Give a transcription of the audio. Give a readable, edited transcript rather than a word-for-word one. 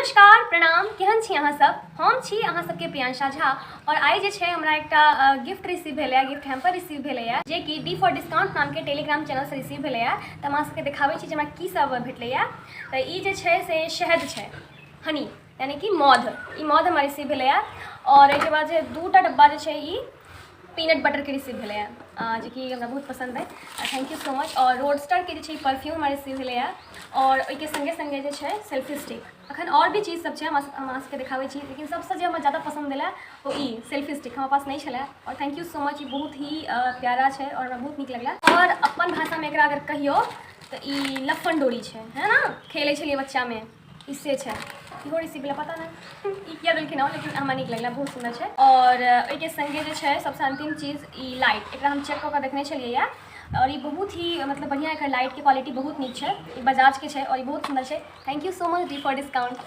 नमस्कार, प्रणाम। केहन छी अहाँ सब? हम छी अहाँ सबके प्रियांशा झा और आइ जे छै हमरा एकटा गिफ्ट रिसीव भेलैए, गिफ्ट हैम्पर रिसीव भेलैए, जे कि डी फॉर डिस्काउंट नामके टेलीग्राम चैनलसँ रिसीव भेलैए। तऽ हम अहाँ सबके देखाबै छी जे हमरा की सब भेटलैए। तऽ ई जे छै से शहद छै, हनी यानी कि मध। ई मध हमरा रिसीव भेलैए। और एहिके बाद जे दूटा डब्बा जे छै ई पीनट बटरके रिसीव भेलैए, जेकि हमरा बहुत पसन्द अइ। Thank you so much. आओर रोडस्टरके जे छै परफ्यूम हमरा रिसीव भेलैए आओर ओहिके सङ्गे सङ्गे जे छै सेल्फी स्टिक। अखन आओर भी चीज सब छै, हम अहाँ सबके देखाबै छी, लेकिन सबसँ जे हमरा ज्यादा पसन्द एलै ओ ई सेल्फी स्टिक हमरा पास नहि छलै। आओर thank you so much. ई बहुत ही प्यारा छै आओर हमरा बहुत नीक लगलै। आओर अपन भाषामे एकरा अगर कहियौ तऽ ई लफन डोरी छै, है ने? खेलै छलियै बच्चामे, ई से छै। इहो रिसीव भेलै। पता नहि ई किया देलखिन हँ, लेकिन हमरा नीक लगलै, बहुत सुन्दर छै। आओर ओहिके सङ्गे जे छै सबसँ अन्तिम चीज ई लाइट। एकरा हम चेक कऽ कऽ देखने छलियै आओर ई बहुत ही मतलब बढ़िआँ, एकर लाइटके क्वालिटी बहुत नीक छै। ई बजाजके छै आओर ई बहुत सुन्दर छै। Thank you so much, D for discount.